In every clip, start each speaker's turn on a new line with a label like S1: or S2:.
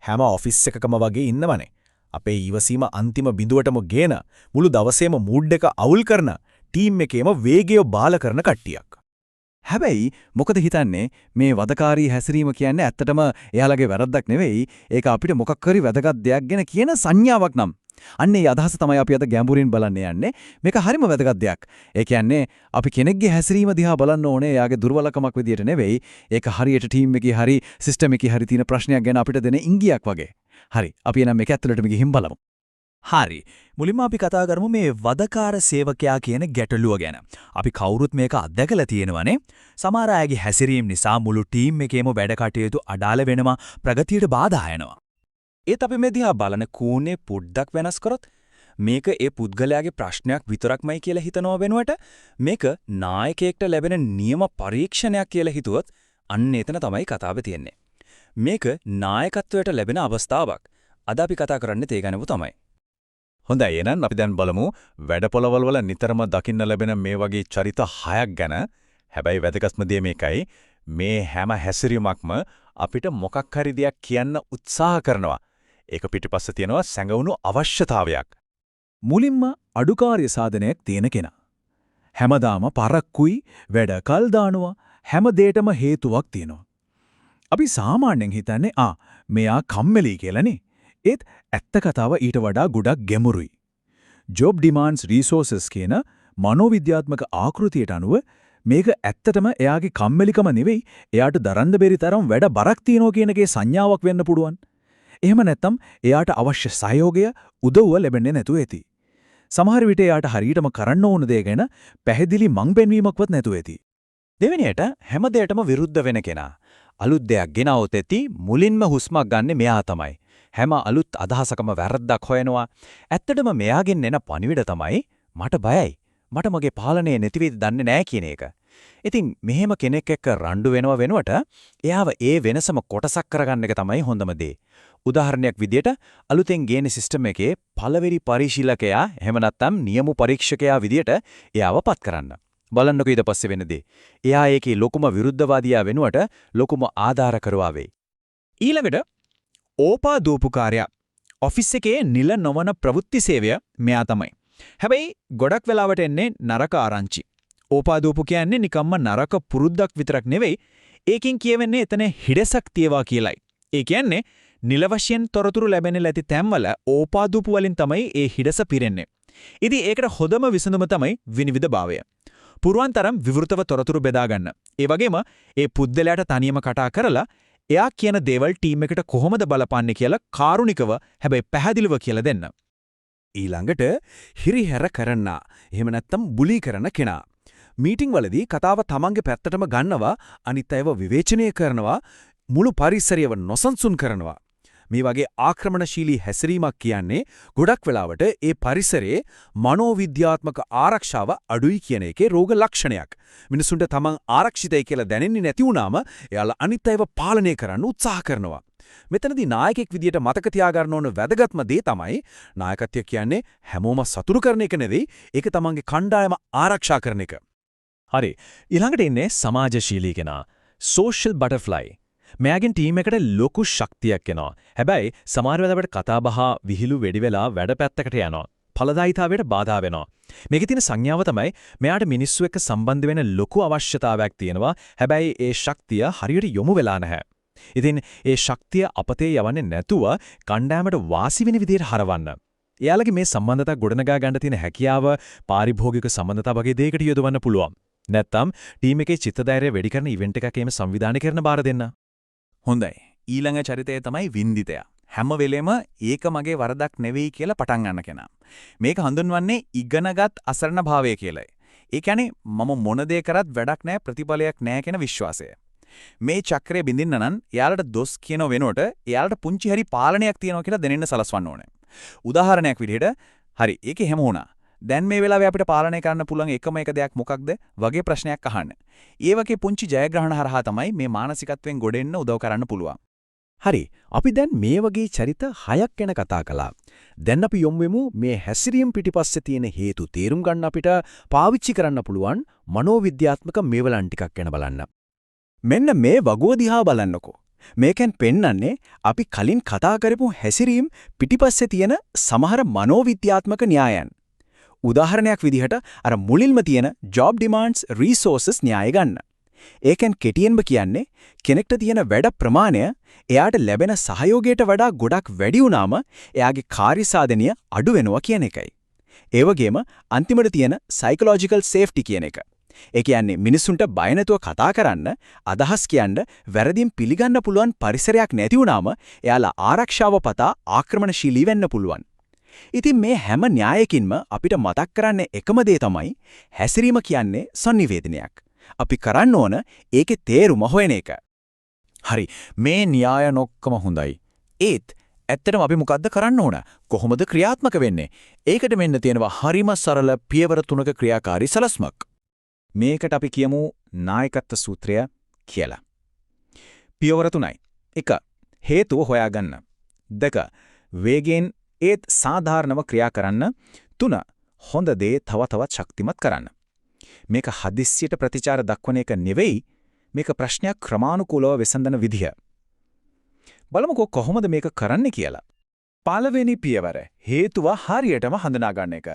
S1: හැම ඔෆිස් එකකම වගේ ඉන්නවනේ. අපේ ඉවසීම අන්තිම බිඳුවටම ගේන, මුළු දවසේම මූඩ් එක අවුල් කරන, ටීම් එකේම වේගය බාල කරන කට්ටියක්.
S2: හැබැයි මොකද හිතන්නේ, මේ වදකාරී හැසිරීම කියන්නේ ඇත්තටම එයාලගේ වැරද්දක් නෙවෙයි, ඒක අපිට මොකක් හරි වැදගත් දෙයක් ගැන කියන සංඥාවක් නම්. අන්න ඒ අදහස තමයි අපි අද ගැඹුරින් බලන්න යන්නේ. මේක හරිම වැදගත් දෙයක්. ඒ කියන්නේ අපි කෙනෙක්ගේ හැසිරීම දිහා බලන්න ඕනේ එයාගේ දුර්වලකමක් විදියට නෙවෙයි. ඒක හරියට ටීම් එකේ හරි සිස්ටම් එකේ හරි තියෙන ප්‍රශ්නයක් ගැන අපිට දෙන ඉංගියක් වගේ. හරි. අපි එහෙනම් මේක ඇතුළටම ගිහින් බලමු.
S3: හරි. මුලින්ම අපි කතා කරමු මේ වදකාර සේවකයා කියන ගැටලුව ගැන. අපි කවුරුත් මේක අත්දැකලා තියෙනවනේ. සමහර අයගේ හැසිරීම නිසා මුළු ටීම් එකේම වැඩ කටයුතු අඩාල වෙනවා, ප්‍රගතියට බාධා එනවා.
S4: ඒත් අපි මේ දිහා බලන කෝණේ පොඩ්ඩක් වෙනස් කරොත්, මේක ඒ පුද්ගලයාගේ ප්‍රශ්නයක් විතරක්මයි කියලා හිතනව වෙනුවට, මේක නායකයෙක්ට ලැබෙන නියම පරීක්ෂණයක් කියලා හිතුවොත්, අන්න එතන තමයි කතාව තියෙන්නේ. මේක නායකත්වයට ලැබෙන අවස්ථාවක්. අද අපි කතා කරන්නේ ඒ ගැනම තමයි.
S1: හොඳයි, එහෙනම් අපි දැන් බලමු වැඩපොළවල් වල නිතරම දකින්න ලැබෙන මේ වගේ චරිත හයක් ගැන. හැබැයි වැදගත්ම දේ මේකයි, මේ හැම හැසිරීමක්ම අපිට මොකක් හරි දෙයක් කියන්න උත්සාහ කරනවා. ඒක පිටිපස්ස තියෙනවා සැඟවුණු අවශ්‍යතාවයක්.
S3: මුලින්ම අඩුකාර්ය සාධනයක් තියෙන කෙනා. හැමදාම පරක්කුයි, වැඩ කල් දානවා, හැම දෙයකටම හේතුවක් තියෙනවා. අපි සාමාන්‍යයෙන් හිතන්නේ ආ මෙයා කම්මැලි කියලානේ. ඒත් ඇත්ත කතාව ඊට වඩා ගොඩක් ගැඹුරුයි. Job demands resources කියන මනෝවිද්‍යාත්මක ආකෘතියට අනුව මේක ඇත්තටම එයාගේ කම්මැලිකම නෙවෙයි, එයාට දරන්න බැරි තරම් වැඩ බරක් තියෙනවා කියන එකේ සංඥාවක් වෙන්න පුළුවන්. එහෙම නැත්නම් එයාට අවශ්‍ය සහයෝගය, උදව්ව ලැබෙන්නේ නැතුව ඇති. සමහර විට එයාට හරියටම කරන්න ඕන දේ ගැන පැහැදිලි මං පෙන්වීමක්වත් නැතුව ඇති.
S4: දෙවෙනියට, හැම දෙයකටම විරුද්ධ වෙන කෙනා. අලුත් දෙයක් ගෙනවොත් ඇති මුලින්ම හුස්මක් ගන්න මෙයා තමයි. හැම අලුත් අදහසකම වැරද්දක් හොයනවා. ඇත්තටම මෙයාගෙන් එන පණිවිඩ තමයි මට බයයි, මට මගේ පාලනය නැති වෙයිද දන්නේ නෑ කියන එක. ඉතින් මෙහෙම කෙනෙක් එක්ක රණ්ඩු වෙනව වෙනුවට එයාව ඒ වෙනසම කොටසක් කරගන්න එක තමයි හොඳම දේ. උදාහරණයක් විදියට අලුතෙන් ගේන සිස්ටම් එකේ පළවෙනි පරිශීලකයා, එහෙම නැත්නම් නියම පරීක්ෂකයා විදියට එයාව පත් කරන්න. බලන්නකෝ ඊට පස්සේ වෙන දේ. එයා ඒකේ ලොකුම විරුද්ධවාදියා වෙනුවට ලොකුම ආධාරකරුවා වෙයි.
S3: ඊළඟට ඕපාදූපුකාරයා. ඔෆිස් එකේ නිල නොවන ප්‍රවෘත්ති සේවය මෙයා තමයි. හැබැයි ගොඩක් වෙලාවට එන්නේ නරක ආරංචි. ඕපාදූපු කියන්නේ නිකම්ම නරක පුරුද්දක් විතරක් නෙවෙයි, ඒකෙන් කියවෙන්නේ එතන හිඩසක් තියවා කියලයි. ඒ කියන්නේ නිල වශයෙන් තොරතුරු ලැබෙන්නේ නැති තැන්වල ඕපාදූපු වලින් තමයි ඒ හිඩස පිරෙන්නේ. ඉතින් ඒකට හොඳම විසඳුම තමයි විනිවිදභාවය. පුරුවන් තරම් විවෘතව තොරතුරු බෙදා ගන්න. ඒ වගේම ඒ පුද්ගලයාට තනියම කතා කරලා එයා කියන දේවල් ටීම් එකට කොහොමද බලපාන්නේ කියලා කාරුණිකව හැබැයි පැහැදිලිව කියලා දෙන්න.
S2: ඊළඟට හිරිහැර කරන්නා, එහෙම නැත්නම් බුලි කරන කෙනා. මීටිං වලදී කතාව තමන්ගේ පැත්තටම ගන්නවා, අනිත් අයව විවේචනය කරනවා, මුළු පරිසරයව නොසන්සුන් කරනවා. මේ වගේ ආක්‍රමණශීලී හැසිරීමක් කියන්නේ ගොඩක් වෙලාවට ඒ පරිසරයේ මනෝවිද්‍යාත්මක ආරක්ෂාව අඩුයි කියන එකේ රෝග ලක්ෂණයක්. මිනිසුන්ට තමන් ආරක්ෂිතයි කියලා දැනෙන්නේ නැති වුනාම එයාලා අනිත් අයව පාලනය කරන්න උත්සාහ කරනවා. මෙතනදී නායකයෙක් විදියට මතක තියාගන්න ඕන වැදගත්ම දේ තමයි, නායකත්වය කියන්නේ හැමෝම සතුටු කරන එක නෙවෙයි, ඒක තමන්ගේ කණ්ඩායම ආරක්ෂා කරන එක.
S3: හරි. ඊළඟට ඉන්නේ සමාජශීලී කෙනා. Social butterfly. මෙයාගෙන් ටීම් එකට ලොකු ශක්තියක් එනවා. හැබැයි සමහර වෙලාවට කතා බහ විහිළු වැඩි වෙලා වැඩ පැත්තකට යනවා. ඵලදායීතාවයට බාධා වෙනවා. මේකේ තියෙන සංඥාව තමයි මෙයාට මිනිස්සු එක්ක සම්බන්ධ වෙන ලොකු අවශ්‍යතාවයක් තියෙනවා. හැබැයි ඒ ශක්තිය හරියට යොමු වෙලා නැහැ. ඉතින් ඒ ශක්තිය අපතේ යවන්නේ නැතුව කණ්ඩායමට වාසි වෙන විදිහට හරවන්න. එයාලගේ මේ සම්බන්ධතා ගොඩනගා ගන්න තියෙන හැකියාව පාරිභෝගික සම්බන්ධතා වගේ දෙයකට යොදවන්න පුළුවන්. නැත්තම් ටීම් එකේ චිත්තධෛර්යය වැඩි කරන ඉවෙන්ට් එකක් එහෙම සංවිධානය කරන බාර දෙන්න.
S4: හොඳයි. ඊළඟ චරිතය තමයි වින්දිතයා. හැම වෙලෙම ඒක මගේ වරදක් නෙවෙයි කියලා පටන් ගන්න කෙනා. මේක හඳුන්වන්නේ ඉගෙනගත් අසරණ භාවය කියලායි. ඒ කියන්නේ මම මොන දේ කරත් වැඩක් නැහැ, ප්‍රතිඵලයක් නැහැ කියන විශ්වාසය. මේ චක්‍රය බිඳින්න නම් එයාලට දොස් කියන වෙනුවට එයාලට පුංචි හරි පාලනයක් තියෙනවා කියලා දැනෙන්න සලස්වන්න ඕනේ. උදාහරණයක් විදිහට, හරි, ඒක එහෙම වුණා. දැන් මේ වෙලාවේ අපිට පාලනය කරන්න පුළුවන් එකම එක දෙයක් මොකක්ද වගේ ප්‍රශ්නයක් අහන්න. ඒ වගේ පුංචි ජයග්‍රහණ හරහා තමයි මේ මානසිකත්වයෙන් ගොඩ එන්න උදව් කරන්න පුළුවන්.
S2: හරි. අපි දැන් මේ වගේ චරිත හයක් ගැන කතා කළා. දැන් අපි යොමු වෙමු මේ හැසිරීම් පිටිපස්සේ තියෙන හේතු තේරුම් ගන්න අපිට පාවිච්චි කරන්න පුළුවන් මනෝවිද්‍යාත්මක මේවලන් ටිකක් ගැන බලන්න.
S4: මෙන්න මේ වගුව දිහා බලන්නකෝ. මේකෙන් පෙන්වන්නේ අපි කලින් කතා කරපු හැසිරීම් පිටිපස්සේ තියෙන සමහර මනෝවිද්‍යාත්මක න්‍යායන්. උදාහරණයක් විදිහට අර මුලින්ම තියෙන job demands resources න්‍යාය ගන්න. ඒකෙන් කෙටියෙන්ම කියන්නේ කෙනෙක්ට තියෙන වැඩ ප්‍රමාණය එයාට ලැබෙන සහයෝගයට වඩා ගොඩක් වැඩි වුණාම එයාගේ කාර්ය සාධනීය අඩු වෙනවා කියන එකයි. ඒ වගේම අන්තිමට තියෙන psychological safety කියන එක. ඒ කියන්නේ මිනිස්සුන්ට බය නැතුව කතා කරන්න, අදහස් කියන්න, වැරදීම් පිළිගන්න පුළුවන් පරිසරයක් නැති වුණාම එයාලා ආරක්ෂාව පතා ආක්‍රමණශීලී වෙන්න පුළුවන්. ඉතින් මේ හැම න්‍යායකින්ම අපිට මතක් කරන්නේ එකම දේ තමයි, හැසිරීම කියන්නේ සන්නිවේදනයක්. අපි කරන්න ඕන ඒකේ තේරුම හොයන එක.
S1: හරි, මේ න්‍යාය ඔක්කොම හොඳයි. ඒත් ඇත්තටම අපි මොකද්ද කරන්න ඕන? කොහොමද ක්‍රියාත්මක වෙන්නේ? ඒකට මෙන්න තියෙනවා හරිම සරල පියවර තුනක ක්‍රියාකාරී සලස්මක්.
S3: මේකට අපි කියමු නායකත්ව සූත්‍රය කියලා. පියවර තුනයි. 1. හේතුව හොයාගන්න. 2. වේගයෙන් ඒත් සාධාරණව ක්‍රියා කරන්න. 3. හොඳ දේ තව තවත් ශක්තිමත් කරන්න. මේක හදිස්සියට ප්‍රතිචාර දක්වන එක නෙවෙයි, මේක ප්‍රශ්නයක් ක්‍රමානුකූලව විසඳන විදිය. බලමුකෝ කොහොමද මේක කරන්නේ කියලා. පළවෙනි පියවර, හේතුව හරියටම හඳුනා ගන්න එක.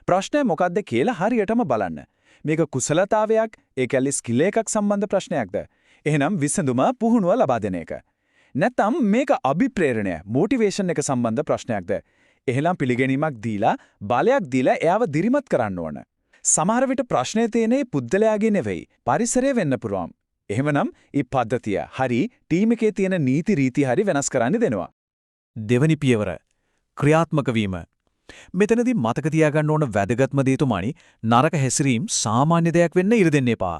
S3: ප්‍රශ්නය මොකද්ද කියලා හරියටම බලන්න. මේක කුසලතාවයක්, ඒ කියන්නේ ස්කිල් එකක් සම්බන්ධ ප්‍රශ්නයක්ද? එහෙනම් විසඳුම පුහුණුව ලබා දෙන එක. නැත්නම් මේක අභිප්‍රේරණය, මොටිවේෂන් එක සම්බන්ධ ප්‍රශ්නයක්ද? එහෙනම් පිළිගැනීමක් දීලා, බලයක් දීලා එයාව දිරිමත් කරන්න ඕන. සමහර විට ප්‍රශ්නය තියෙන්නේ පුද්ගලයාගේ නෙවෙයි, පරිසරය වෙන්න පුළුවන්. එහෙමනම් මේ පද්ධතිය හරි ටීම් එකේ තියෙන නීති රීති හරි වෙනස් කරන්න දෙනවා.
S1: දෙවනි පියවර, ක්‍රියාත්මක වීම. මෙතනදී මතක තියාගන්න ඕන වැදගත්ම දේ තමයි නරක හැසිරීම් සාමාන්‍ය දෙයක් වෙන්න ඉඩ දෙන්න එපා.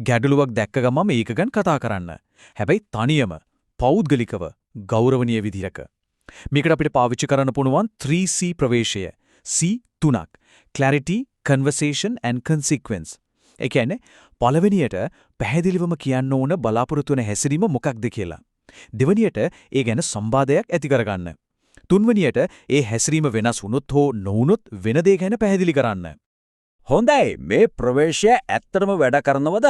S1: ගැටලුවක් දැක්ක ගමන් මේක ගැන කතා කරන්න. හැබැයි තනියම, පෞද්ගලිකව, ගෞරවනීය විදිහක. මේකට අපිට පාවිච්චි කරන්න පුළුවන් 3C ප්‍රවේශය. C තුනක්. Clarity, conversation and consequence. ඒ කියන්නේ පළවෙනියට පැහැදිලිවම කියන්න ඕන බලාපොරොත්තු වෙන හැසිරීම මොකක්ද කියලා. දෙවනියට ඒ ගැන සංවාදයක් ඇති කරගන්න. තුන්වෙනියට ඒ හැසිරීම වෙනස් වුණොත් හෝ නොවුණොත් වෙන දේ ගැන පැහැදිලි කරන්න.
S4: හොඳයි, මේ ප්‍රවේශය ඇත්තටම වැඩ කරනවද?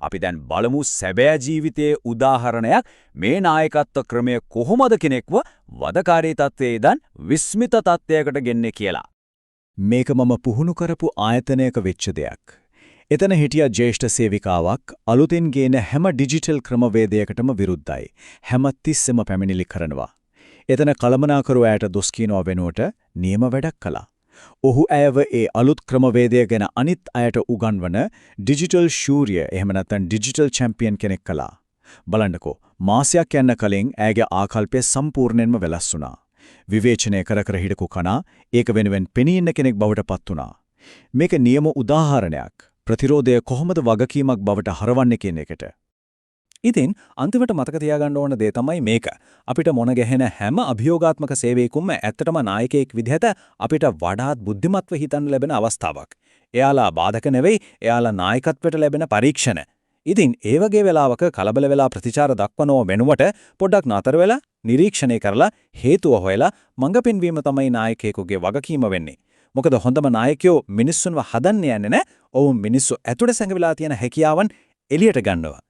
S4: අපි දැන් බලමු සැබෑ ජීවිතයේ උදාහරණයක්, මේ නායකත්ව ක්‍රමය කොහොමද කෙනෙක්ව වදකාරී තත්ත්වයේ ඉඳන් විස්මිත තත්ත්වයකට ගෙන්නේ කියලා.
S3: මේක මම පුහුණු කරපු ආයතනයක වෙච්ච දෙයක්. එතන හිටිය ජ්‍යෙෂ්ඨ සේවිකාවක් අලුතෙන් ගේන හැම ඩිජිටල් ක්‍රමවේදයකටම විරුද්ධයි. හැම තිස්සෙම පැමිණිලි කරනවා. එතන කළමනාකරු ඇයට දොස් කියනවා වෙනුවට නියම වැඩක් කළා. ඔහු ඇයව ඒ අලුත් ක්‍රමවේදය ගැන අනිත් අයට උගන්වන ඩිජිටල් ශූරිය, එහෙම නැත්නම් ඩිජිටල් චැම්පියන් කෙනෙක් කළා. බලන්නකෝ, මාසයක් යන්න කලින් ඇයගේ ආකල්පය සම්පූර්ණයෙන්ම වෙනස් වුණා. විවේචනය කර කර හිටපු කෙනා ඒක වෙනුවෙන් පෙනී ඉන්න කෙනෙක් බවට පත් වුණා. මේක නියම උදාහරණයක්. ප්‍රතිරෝධය කොහොමද වගකීමක් බවට හරවන්නේ කියන එකට.
S1: ඉතින් අන්තිමට මතක තියාගන්න ඕන දේ තමයි මේක. අපිට මුණ ගැහෙන හැම අභියෝගාත්මක සේවයකම ඇත්තටම නායකයෙක් විදිහට අපිට වඩාත් බුද්ධිමත්ව හිතන්න ලැබෙන අවස්ථාවක්. එයාලා බාධක නෙවෙයි, එයාලා නායකත්වයට ලැබෙන පරීක්ෂණ. ඉතින් ඒ වගේ වෙලාවක කලබල වෙලා ප්‍රතිචාර දක්වනව වෙනුවට පොඩ්ඩක් නතර වෙලා නිරීක්ෂණය කරලා හේතුව හොයලා මඟ පෙන්වීම තමයි නායකයෙකුගේ වගකීම වෙන්නේ. මොකද හොඳම නායකයෝ මිනිස්සුන්ව හදන්න යන්නේ නැහැ. ඔවුන් මිනිස්සු ඇතුළේ සැඟවිලා තියෙන හැකියාවන් එළියට ගන්නවා.